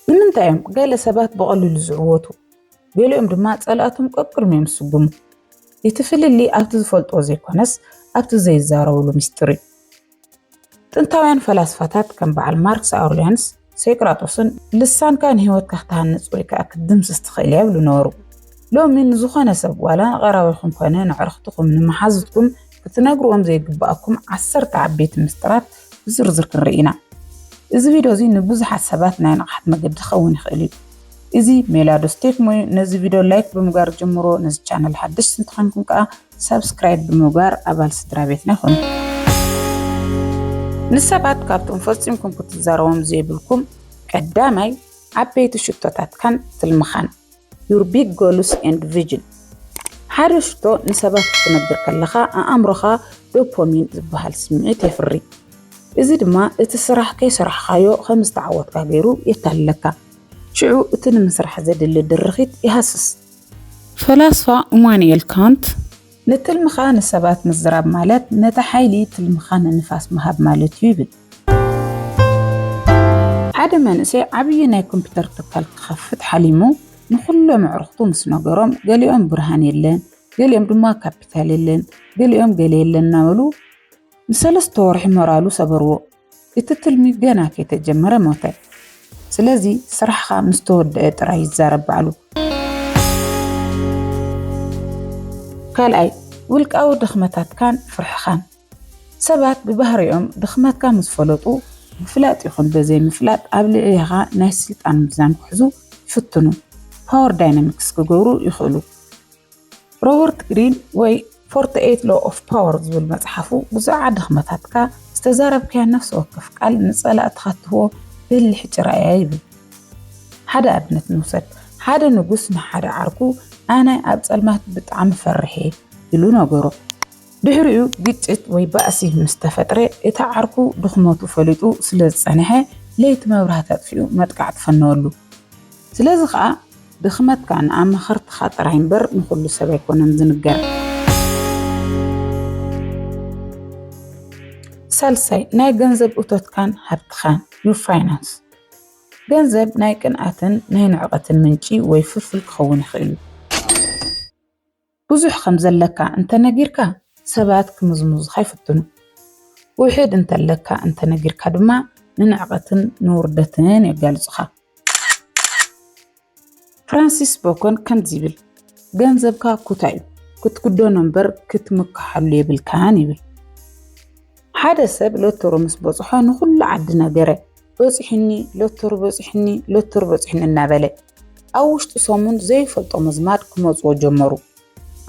ንምንታይ እዮም ገለ ሰባት ብቐሊሉ ዝዕወቱ፣ ገሊኦም ድማ ጸላእቶም ቀቅድሞም ዝስጉሙ? እቲ ፍልልይ ኣብቲ ዝፈልጥዎ ዘይኮነስ ኣብቲ ዘይዛረብሉ ምስጢር እዩ። ጥንታውያን ፈላስፋታት ከም በዓል ማርክስ ኣውሬልያንስ ሶቅራጦስን፣ ልሳንካ ንህይወትካ ክትሃንጽ ወይ ከኣ ክትድምስስ ትኽእል እያ ይብሉ ነበሩ። ሎሚ ንዝኾነ ሰብ ዋላ ንቐራቢኹም ኮነ ንዕርኽትኹም ንመሓዙትኩም ክትነግርዎም ዘይግብኣኩም ዓሰርተ ዓበይቲ ምስጢራት ብዝርዝር ክንርኢ ኢና። እዚ ቪድዮ እዚ ንብዙሓት ሰባት ናይ ንቕሓት መገዲ ክኸውን ይኽእል እዩ። እዚ ሜላዶስ ቴክ ሞዩ። ነዚ ቪድዮ ላይክ ብምግባር ጀምሮ። ነዚ ቻነል ሓደሽቲ እንተኾንኩም ከኣ ሳብስክራይብ ብምግባር ኣባል ስድራ ቤትና ይኹኑ። ንሰባት ካብቶም ፈጺምኩም ክትዛረቦም ዘይብልኩም ቀዳማይ ዓበይቲ ሽቶታትካን ትልምኻን፣ your big goals and vision። ሓደ ሽቶ ንሰባት ክትነግር ከለኻ ኣእምሮኻ ዶፓሚን ዝበሃል ስምዒት የፍሪ። እዚ ድማ እቲ ስራሕ ከይሰራሕካዮ ከም ዝተዓወትካ ገይሩ የታልለካ። ሽዑ እቲ ንምስራሕ ዘድሊ ድርኺት ይሃስስ። ፈላስፋ ኢማኑኤል ካንት ንትልምኻ ንሰባት ምዝራብ ማለት ነቲ ሓይሊ ትልምኻ ንንፋስ ምሃብ ማለት እዩ ይብል። ሓደ መንእሰይ ዓብዪ ናይ ኮምፒውተር ትካል ክኸፍት ሓሊሙ ንኹሎም ኣዕሩኽቱ ምስ ነገሮም፣ ገሊኦም ብርሃን የለን፣ ገሊኦም ድማ ካፒታል የለን፣ ገሊኦም ገለ የለን እናበሉ ንሰለስተ ወርሒ ሞራሉ ሰበርዎ። እቲ ትልሚ ገና ከይተጀመረ ሞተ። ስለዚ ስራሕኻ ምስ ተወደአ ጥራይ ይዛረብ ባዕሉ። ካልኣይ፣ ውልቃዊ ድኽመታትካን ፍርሕኻን። ሰባት ብባህሪኦም ድኽመትካ ምስ ፈለጡ፣ ብፍላጥ ይኹን በዘይምፍላጥ ኣብ ልዕሌኻ ናይ ስልጣን ሚዛን ክሕዙ ይፍትኑ። ፓወር ዳይናሚክስ ክገብሩ ይኽእሉ። ሮበርት ግሪን ወይ ፎርቲ ኤይት ሎ ኦፍ ፓወር ዝብል መጽሓፉ፣ ብዛዕባ ድኽመታትካ ዝተዛረብካያ ነፍሲ ወከፍ ቃል ንጸላእትኻ ትህቦ በሊሕ ጭራ እያ ይብል። ሓደ ኣብነት ንውሰድ። ሓደ ንጉስ ንሓደ ዓርኩ፣ ኣነ ኣብ ጸልማት ብጣዕሚ ፈርሕ እየ ኢሉ ነገሮ። ድሕሪኡ ግጭት ወይ ባእሲ ምስ ተፈጥረ፣ እቲ ዓርኩ ድኽመቱ ፈሊጡ ስለ ዝጸንሐ፣ ለይቲ መብራህቲ ኣጥፊኡ መጥቃዕቲ ፈነወሉ። ስለዚ ኸኣ ድኽመትካ ንኣማኸርትኻ ጥራይ እምበር ንኹሉ ሰብ ኣይኮነን ዝንገር። ሳልሳይ፣ ናይ ገንዘብ እቶትካን ሃብትኻን፣ your finance። ገንዘብ ናይ ቅንኣትን ናይ ንዕቐትን ምንጪ ወይ ፍልፍል ክኸውን ይኽእል እዩ። ብዙሕ ከም ዘለካ እንተነጊርካ፣ ሰባት ክምዝምዙኻ ይፍትኑ። ውሑድ እንተለካ እንተነጊርካ ድማ፣ ንንዕቐትን ንውርደትን የጋልጹኻ። ፍራንሲስ በኮን ከምዚ ይብል፣ "ገንዘብካ ኩታ እዩ፣ ክትክደኖ እምበር ክትምክሓሉ የብልካን" ይብል። ሓደ ሰብ ሎተሮ ምስ በጽሖ ንኹሉ ዓዲ ነገረ፣ "በጺሑኒ፣ ሎተሮ በጺሑኒ፣ ሎተሮ በጺሑኒ" እናበለ። ኣብ ውሽጢ ሰሙን ዘይፈልጦም ኣዝማድ ክመጽዎ ጀመሩ።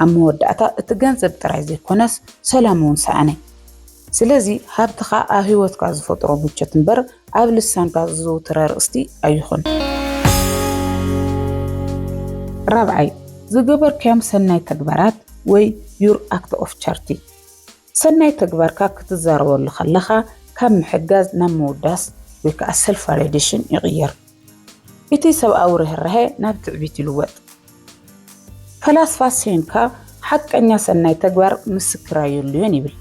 ኣብ መወዳእታ እቲ ገንዘብ ጥራይ ዘይኮነስ ሰላም እውን ሰኣነ። ስለዚ ሃብትኻ ኣብ ህይወትካ ዝፈጥሮ ምቾት እምበር ኣብ ልሳንካ ዝዝውተር ኣርእስቲ ኣይኹን። ራብዓይ፣ ዝገበርካዮም ሰናይ ተግባራት ወይ your act of charity። ሰናይ ተግባርካ ክትዛረበሉ ከለኻ ካብ ምሕጋዝ ናብ ምውዳስ ወይ ከዓ ሰልፍ ቫሊዴሽን ይቕየር። እቲ ሰብኣዊ ርህራሄ ናብ ትዕቢት ይልወጥ። ፈላስፋ ሴንካ፣ "ሓቀኛ ሰናይ ተግባር ምስክር ኣየድልዮን" ይብል።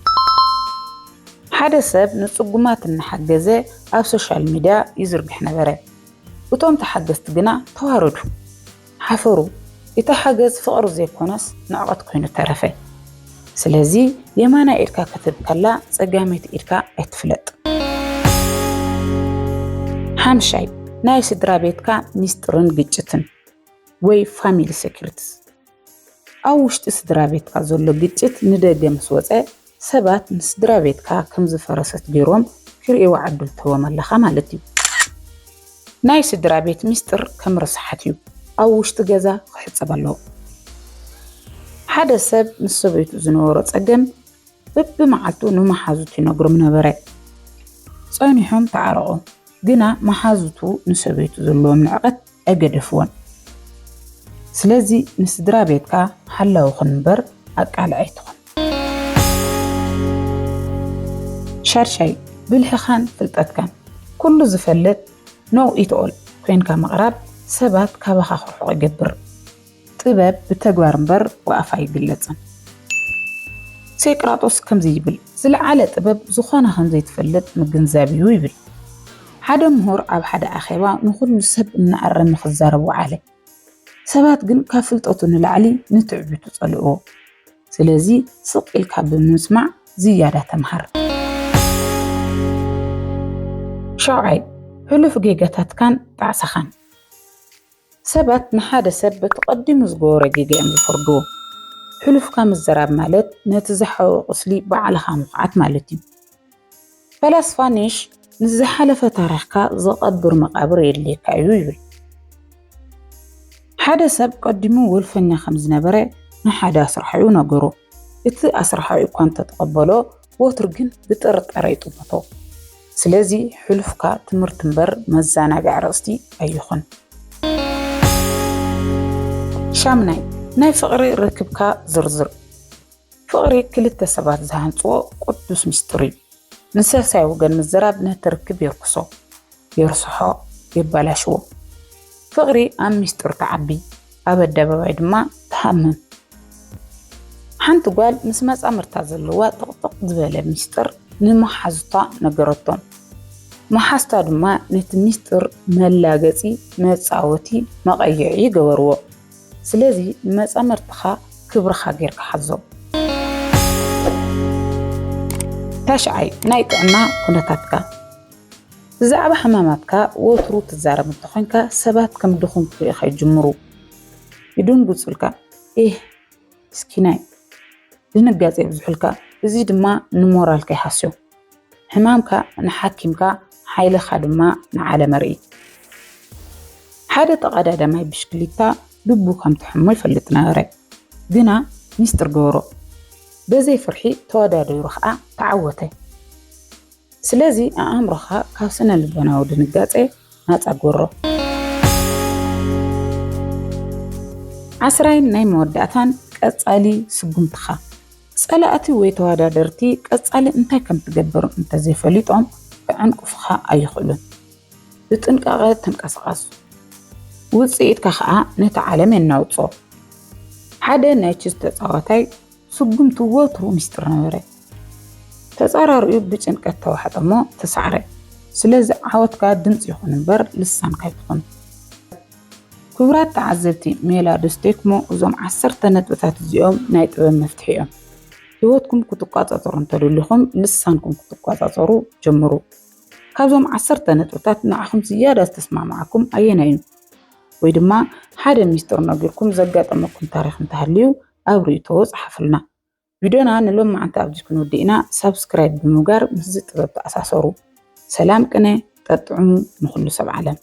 ሓደ ሰብ ንጽጉማት እናሓገዘ ኣብ ሶሻል ሚድያ ይዝርግሕ ነበረ። እቶም ተሓገዝቲ ግና ተዋረዱ፣ ሓፈሩ። እቲ ሓገዝ ፍቕሪ ዘይኮነስ ንዕቐት ኮይኑ ተረፈ። ስለዚ የማናይ ኢድካ ክትህብ ከላ ጸጋመይቲ ኢድካ ኣይትፍለጥ። ሓምሻይ፣ ናይ ስድራ ቤትካ ሚስጥርን ግጭትን ወይ ፋሚሊ ሴክሬትስ። ኣብ ውሽጢ ስድራ ቤትካ ዘሎ ግጭት ንደገ ምስ ወጸ፣ ሰባት ንስድራ ቤትካ ከም ዝፈረሰት ገይሮም ክርእይዋ ዕድል ትህቦም ኣለኻ ማለት እዩ። ናይ ስድራ ቤት ሚስጥር ከም ርስሓት እዩ፣ ኣብ ውሽጢ ገዛ ክሕጸብ ኣለዎ። ሓደ ሰብ ምስ ሰበይቱ ዝነበሮ ጸገም በብመዓልቱ ንመሓዙቱ ይነግሮም ነበረ። ጸኒሖም ተዓረቑ፣ ግና መሓዙቱ ንሰበይቱ ዘለዎም ንዕቐት ኣይገደፍዎን። ስለዚ ንስድራ ቤትካ ሓላዊ ኩን እምበር ኣቃልዕ ኣይትኹን። ሻድሻይ፣ ብልሕኻን ፍልጠትካን። ኩሉ ዝፈልጥ፣ know it all፣ ኮይንካ ምቕራብ ሰባት ካባኻ ክርሕቑ ይገብር። ጥበብ ብተግባር እምበር ብኣፍ ኣይግለጽን። ሶቅራጦስ ከምዚ ይብል፣ "ዝለዓለ ጥበብ ዝኾነ ከም ዘይትፈልጥ ምግንዛብ እዩ" ይብል። ሓደ ምሁር ኣብ ሓደ ኣኼባ ንኹሉ ሰብ እናኣረመ ክዛረብ ወዓለ። ሰባት ግን ካብ ፍልጠቱ ንላዕሊ ንትዕቢቱ ጸልእዎ። ስለዚ ስቕ ኢልካ ብምስማዕ ዝያዳ ተምሃር። ሻውዓይ፣ ሕሉፍ ጌጋታትካን ጣዕሳኻን። ሰባት ንሓደ ሰብ በቲ ቀዲሙ ዝገበሮ ጌጋ እዮም ዝፈርድዎ። ሕሉፍካ ምዝራብ ማለት ነቲ ዝሓወ ቁስሊ ባዕልኻ ምኹዓት ማለት እዩ። ፈላስፋ ኒሽ ንዝሓለፈ ታሪኽካ ዝቐብር መቓብር የድልየካ እዩ ይብል። ሓደ ሰብ ቀዲሙ ወልፈኛ ከም ዝነበረ ንሓደ ኣስራሒኡ ነገሮ። እቲ ኣስራሒኡ እኳ እንተተቐበሎ፣ ወትሩ ግን ብጥርጣረ ይጥምቶ። ስለዚ ሕሉፍካ ትምህርቲ እምበር መዘናግዒ ኣርእስቲ ኣይኹን። ሻምናይ፣ ናይ ፍቕሪ ርክብካ ዝርዝር። ፍቕሪ ክልተ ሰባት ዝሃንጽዎ ቅዱስ ምስጢር እዩ። ንሳልሳይ ወገን ምዝራብ ነቲ ርክብ የርክሶ፣ የርስሖ፣ የባላሽዎ። ፍቕሪ ኣብ ምስጢር ትዓቢ፣ ኣብ ኣደባባይ ድማ ትሃምም። ሓንቲ ጓል ምስ መጻምርታ ዘለዋ ጥቕጥቕ ዝበለ ምስጢር ንመሓዙታ ነገረቶም። መሓዝታ ድማ ነቲ ምስጢር መላገጺ፣ መጻወቲ፣ መቐይዒ ገበርዎ። ስለዚ ንመጻምርትኻ ክብርኻ ጌርካ ሓዞም። ታሽዓይ፣ ናይ ጥዕና ኩነታትካ። ብዛዕባ ሕማማትካ ወትሩ ትዛረብ እንተኾይንካ፣ ሰባት ከም ድኹም ክርእኻ ይጅምሩ። ይድንግጹልካ። ኤህ፣ ምስኪናይ። ድንጋጼ የብዝሑልካ። እዚ ድማ ንሞራልካ ይሃስዮ። ሕማምካ ንሓኪምካ፣ ሓይልኻ ድማ ንዓለም ኣርኢ። ሓደ ተቐዳዳማይ ብሽክሊታ ልቡ ከም ትሕሞ ይፈልጥ ነበረ። ግና ሚስጥር ገበሮ። በዘይ ፍርሒ ተወዳዲሩ ኸኣ ተዓወተ። ስለዚ ኣእምሮኻ ካብ ስነ ልቦናዊ ድንጋጼ ናጻ ግበሮ። ዓስራይን ናይ መወዳእታን ቀጻሊ ስጉምትኻ። ጸላእቲ ወይ ተወዳደርቲ ቀጻሊ እንታይ ከም ትገብር እንተዘይፈሊጦም ክዕንቅፉኻ ኣይኽእሉን። ብጥንቃቐ ተንቀሳቐስ። ውጽኢትካ ኸኣ ነቲ ዓለም የናውጾ። ሓደ ናይ ችስ ተጻዋታይ ስጉምቱ ወትሩ ሚስጥር ነበረ። ተጻራሪኡ ብጭንቀት ተዋሕጠ እሞ ተሳዕረ። ስለዚ ዓወትካ ድምጺ ይኹን እምበር ልሳንካ ኣይትኹን። ክቡራት ተዓዘብቲ ሜላ ዶስቴክሞ፣ እዞም ዓሰርተ ነጥብታት እዚኦም ናይ ጥበብ መፍትሒ እዮም። ህይወትኩም ክትቋጻጸሩ እንተደሊኹም ልሳንኩም ክትቋጻጸሩ ጀምሩ። ካብዞም ዓሰርተ ነጥብታት ንዓኹም ዝያዳ ዝተስማማዓኩም ኣየናይ እዩ? ወይ ድማ ሓደ ሚስጥር ነጊርኩም ዘጋጠመኩም ታሪኽ እንተሃልዩ ኣብ ርእይቶ ጸሓፉልና። ቪድዮና ንሎማዓንቲ ኣብዚ ክንውድእ ኢና። ሳብስክራይብ ብምግባር ምስዚ ጥበብ ተኣሳሰሩ። ሰላም ቅነ፣ ጠጥዕሙ ንኹሉ ሰብ ዓለም።